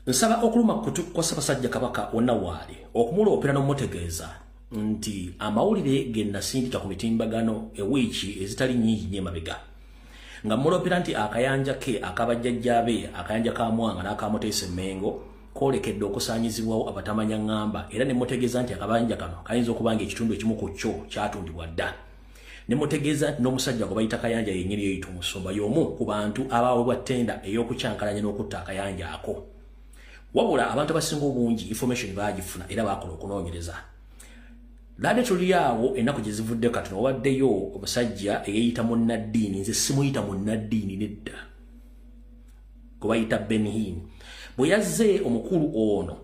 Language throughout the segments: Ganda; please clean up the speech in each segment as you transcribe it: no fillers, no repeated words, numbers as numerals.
Nsaba okuluma kutu kwa Ssaabasajja Kabaka wonna waali okumuloopera n'omutegeeza nti amawulire ge nasindika ku mitimbagano ewiiki ezitali nnyingi nnyo emabega nga muloopera nti akayanja ke akabajjajjaabe akayanja ka Mwanga n'akamuteesa Emmengo koolekedde okusaanyizibwawo abatamanya ŋŋamba, era ne mutegeeza nti akabanja kano kayinza okuba nga ekitundu ekimu ku kyo kyatundibwa dda. Ne mutegeeza nti n'omusajja gwe bayita Kayanja yennyini yeeyita omusumba y'omu ku bantu abaweebwa ttenda ey'okukyankalanya n'okutta akayanja ako. Wabula abantu abasinga obungi information baagifuna era baakola okunoonyereza. Ladde tuli awo ennaku gye zivudde katono waddeyo omusajja eyeeyita munnaddiini, nze simuyita munnaddiini nedda, gwe bayita Benhin. Bwe yazze omukulu ono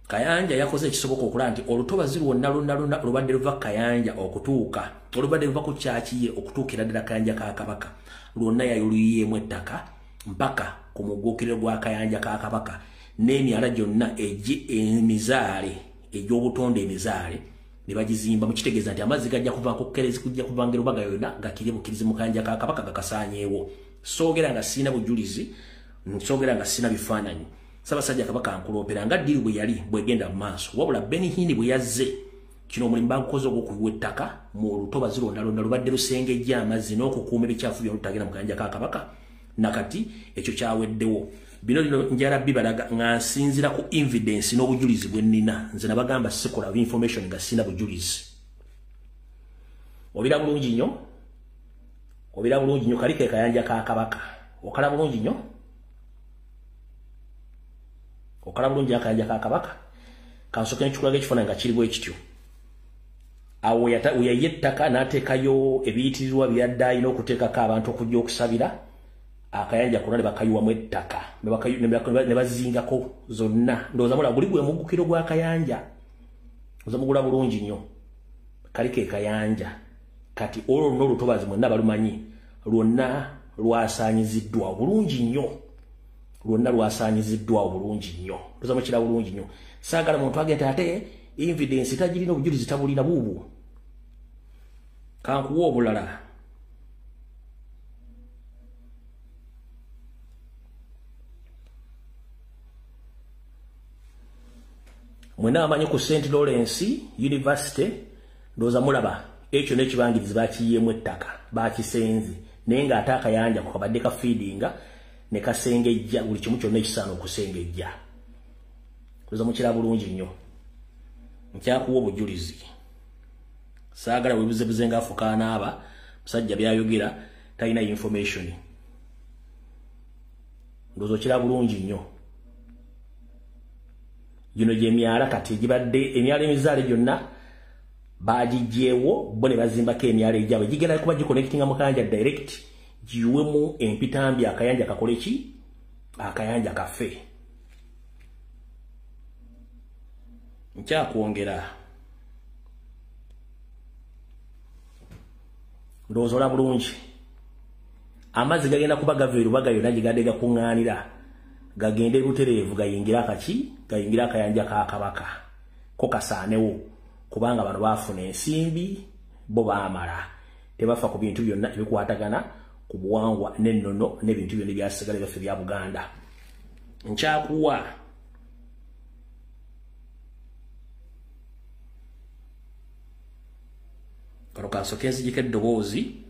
Kayanja yakoze ekisoboka okulaba nti olutobazi lwonna lwonna lwonna olubadde luva Kayanja okutuuka olubadde luva ku kyaki ye okutuukira ddala Kayanja ka Kabaka lwonna yayuluyiyeemu ettaka mpaka ku mugguukiriro gwa Kayanja ka Kabaka n'emyala gyonna emizaale egy'obutonde emizaale ne bagizimba, mukitegeeza nti amazzi gajja kuva ku Kkerezi kujja kuva Ngerubaga yonna gakire bukkirizi mu Kayanja ka Kabaka gakasaanyeewo. Soogera nga sirina bujulizi, nsoogera nga sirina bifaananyi. Ssaabasajja Kabaka nkuloopera nga ddiiru bwe yali bwegenda mu maaso. Wabula Benhin bwe yazze kino omulimu bagukoze ogw'okuyiwa ettaka mu lutobazi lwonna lwonna lubadde lusengejja amazzi n'okukuuma ebikyafu byonna olutagenda mu Kayanja ka Kabaka, nakati ekyo kyaweddewo. Bino lino njala bibalaga nga nsinziira ku evidence n'obujulizi bwe nnina. Nze nabagamba sikola information nga sirina bujulizi. Obira bulungi nnyo, obira bulungi nnyo, kali ke Kayanja ka Kabaka. Okala bulungi nnyo, okala bulungi akayanja ka Kabaka. Kansooke nkikulaga ekifaananyi nga kiri bwe kityo. Awo we yayiye ettaka n'ateekayo ebiyitirirwa byadde alina okuteekako abantu okujja okusabira akayanja konna ne bakayiwamu ettaka ne bazingako zonna. Ndowooza mulaba guli gwe muggukiro gw'akayanja, oza mugula bulungi nnyo, kali ke Kayanja. Kati olwo lwonna olutobazi mwenna balumanyi lwonna lwasaanyiziddwa bulungi nnyo, lwonna lwasaanyiziddwa bulungi nnyo. Ndowooza mukira bulungi nnyo. Saagala muntu agenda ate evidence tagirina, obujulizi tabulina buubwo. Kankuwa obulala. Mwenna amanyi ku St. Lawrence University, ndowooza mulaba ekyo n'ekibangirizi bakiyiyeemu ettaka bakisenze, naye ng'ate akayanja ko kabadde kafiidinga ne kasengejja buli kimu kyonna ekisaana okusengejja. Ndowooza mukira bulungi nnyo. Nkyakuwa obujulizi. Saagala weebuzebuze ng'afuka anaaba, musajja by'ayogera talina information. Ndowooza okira bulungi nnyo. Gino gy'emyala kati egibadde emyala emizaale gyonna bagiggyeewo bo ne bazimbako emyala egyabwe gigenda kuba giconnectinga mu kayanja direct giyiwemu empitambi akayanja kakole ki? Akayanja kaffe. Nkyakwongera. Ndowooza olaba bulungi. Amazzi gagenda kuba gava erubaga yonna gye gadde gakuŋŋaanira gagende butereevu gayingire akaki, gayingire akayanja ka Kabaka ko kasaanewo, kubanga bano baafuna ensimbi bo baamala tebafa ku bintu byonna ebikwatagana ku buwangwa n'ennono n'ebintu byonna ebyasigala byaffe bya Buganda. Nkyakuwa kano kansooke nzigiko eddoboozi.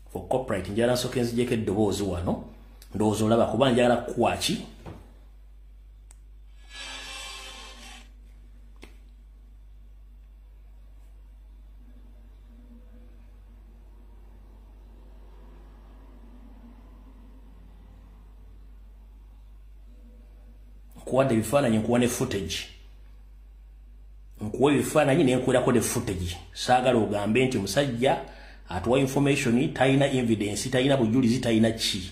For copyright njagala nsooke nzigeko eddoboozi wano, ndowooza olaba kuba njagala kukuwa ki? Nkuwadde ebifaananyi, nkuwa ne footage. Nkuwa ebifaananyi ne nkuwerako ne footage. Saagala ogambe nti omusajja atuwa information talina evidence, talina bujulizi, talina ki.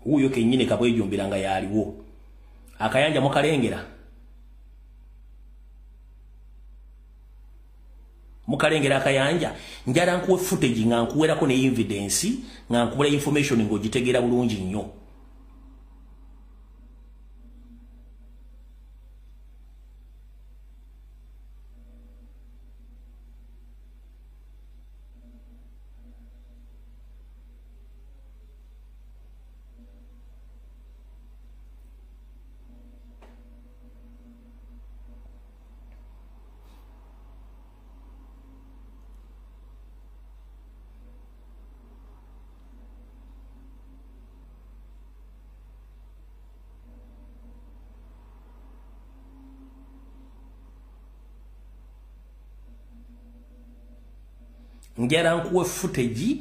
Wuuyo kennyini kabwejumbira nga yaliwo. Akayanja mukalengera. Mukalengera akayanja. Njala nkuwe footage nga nkuwerako ne evidence, nga nkuwera information ng'ogitegeera bulungi nnyo. Njagala nkuwe footage,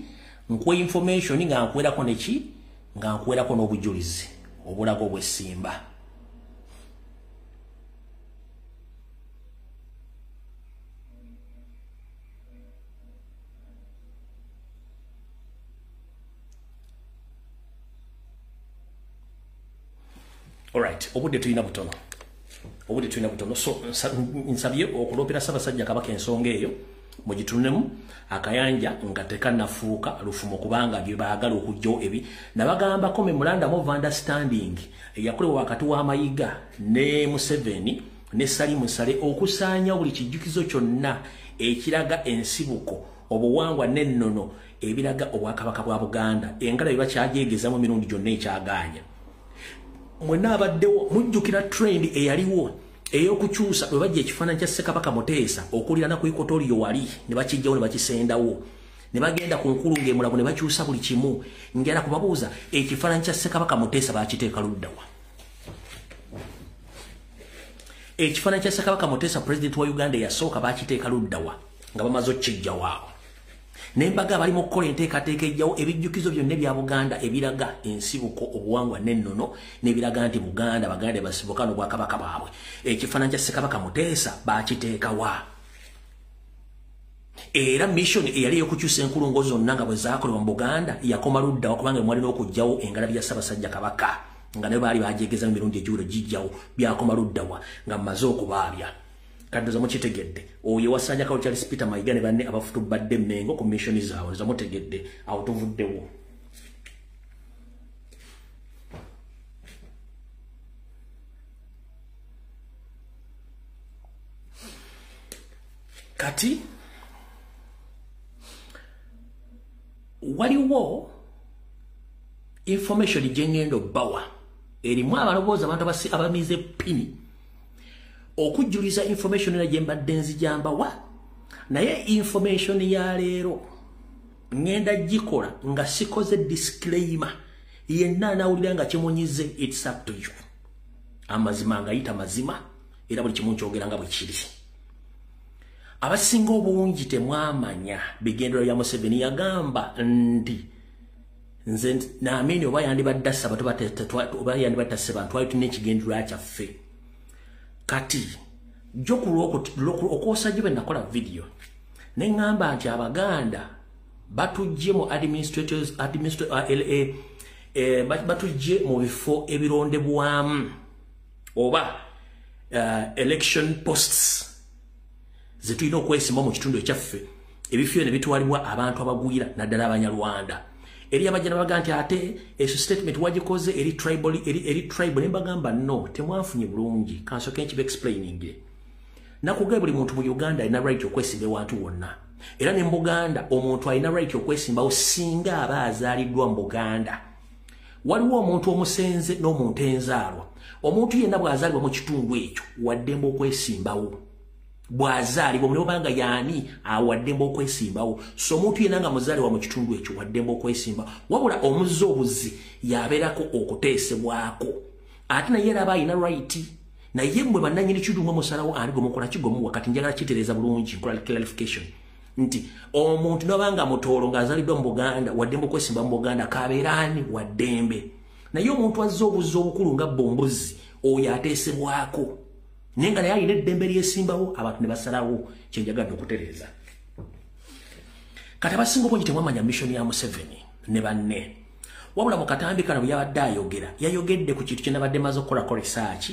nkuwe information nga nkuwerako neki, nga nkuwerako n'obujulizi obulaga obwesimba. Alright, obudde tulina butono. Obudde tulina butono. So nsabye okuloopera Ssaabasajja Kabaka ensonga eyo mugitunulemu akayanja nga tekannafuuka lufumo, kubanga bye baagala okuggyawo ebi nabagambako memorandum of understanding eyakolebwa wakati wa Mayiga ne Museveni ne Salim Saleh okusaanya buli kijjukizo kyonna ekiraga ensibuko, obuwangwa n'ennono ebiraga obwakabaka bwa Buganda. Engala bye bakyagyegezamu emirundi gyonna ekyagaanya. Mwenna abaddewo mujjukira trend eyaliwo ey'okukyusa bwe bajja ekifaananyi kya Ssekabaka Muteesa okuliraana ku Equatorial wali ne bakijjawo ne bakisendawo, ne bagenda ku nkulungo e Mulago ne bakyusa buli kimu. Njagala kubabuuza, ekifaananyi kya Ssekabaka Muteesa bakiteeka ludda wa? Ekifaananyi kya Ssekabaka Muteesa pulezidenti wa Uganda eyasooka bakiteeka ludda wa nga bamaze okukijjawo awo? Ne mbaga bali mu kukola enteekateeka ejjawo ebijjukizo byonna ebya Buganda ebiraga ensibuko, obuwangwa n'ennono, n'ebiraga nti Buganda Baganda basibuka n'obwakabaka bwabwe. Ekifaananyi kya Ssekabaka Muteesa bakiteeka wa? Era mission eyali ey'okukyusa enkulungo zonna nga bwe zaakolebwa mu Buganda yakoma ludda wa? Kubanga mwalina okuggyawo engalabi ya Ssaabasajja Kabaka nga nayo baali bagyegeza mu mirundi egiwero gijjawo, byakoma ludda wa nga mmaze okubaabya? Kati mukitegedde, oyo wasanyako Charles Peter Mayiga ne banne abafutubadde Mmengo ku mission zaabwe, nza mutegedde awo tuvuddewo. Kati waliwo information gye ngenda obbawa erimu abalowooza abantu abamize pini okujjuliza information era gye mbadde nzijambawa, naye information ya leero ngenda gikola nga sikoze disclaimer. Yenna anawulira nga kimunyize, it's up to you. Amazima ngayita mazima, era buli kimu nkyogera nga bwe kiri. Abasinga obungi temwamanya bigendero bya Museveni. Yagamba nti nze naamini oba yandibadde assa oba yandibadde asse bantu, twali tulina ekigendererwa kyaffe. Kati jjo okwosa gyo bwe nakola video ne ŋŋamba nti Abaganda batujje mu administrators batujje mu bifo ebirondebwamu oba election posts zetulina okwesimba mu kitundu ekyaffe, ebifo ne bitwalibwa abantu abagwira naddala Abanyarwanda. Eri abajja baga nti ate ekyo statement wagikoze eri tribal, eri tribal. Ne mbagamba no, temwafunye bulungi, kansooke nkiba explaining. Nakugambye buli muntu mu Uganda alina right okwesimba ewantu wonna, era ne mu Buganda omuntu alina right okwesimbawo singa aba azaaliddwa mu Buganda. Waliwo omuntu omusenze n'omuntu enzaalwa. Omuntu yenna bw'azaalibwa mu kitundu ekyo waddembe okwesimbawo, bw'azaalibwa muli obanga yaani awaddembe okwesimbawo. So omuntu yenna nga muzaalibwa mu kitundu ekyo waddembe okwesimba, wabula omuzze obuzi yabeerako okuteesebwako, ate naye era aba alina right. Naye mmwe bannannyini kitundu mwe musalawo ani gwe mukola ki gwe muwa. Kati njagala kitereeza bulungi, nkola clarification nti omuntu nobanga Mutoolo ng'azaaliddwa mu Buganda waddembe okwesimba mu Buganda, kabeera ani waddembe. Naye omuntu azze obuzzi obukulu nga bombuzi oyo ateesebwako, naye nga naye alina eddembe lyesimbawo, abantu ne basalawo. Kyenjagadde okutereeza. Kati abasinga obungi temwamanya mission ya Museveni ne banne. Wabula mu katambi kano bwe yabadde ayogera, yayogedde ku kintu kye nabadde maze okukolako research,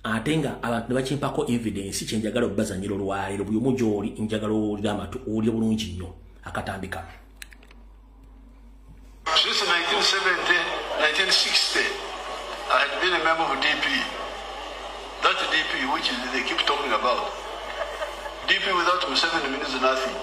ate nga abantu ne bakimpako evidence, kyenjagala obbazanyira olwaleero. Buli omu gy'oli njagala owulire amatu, owulire bulungi nnyo akatambi kano. Since 1970, 1960, I had been a member of DP. That DP, which is, they keep talking about. DP without Museveni means nothing.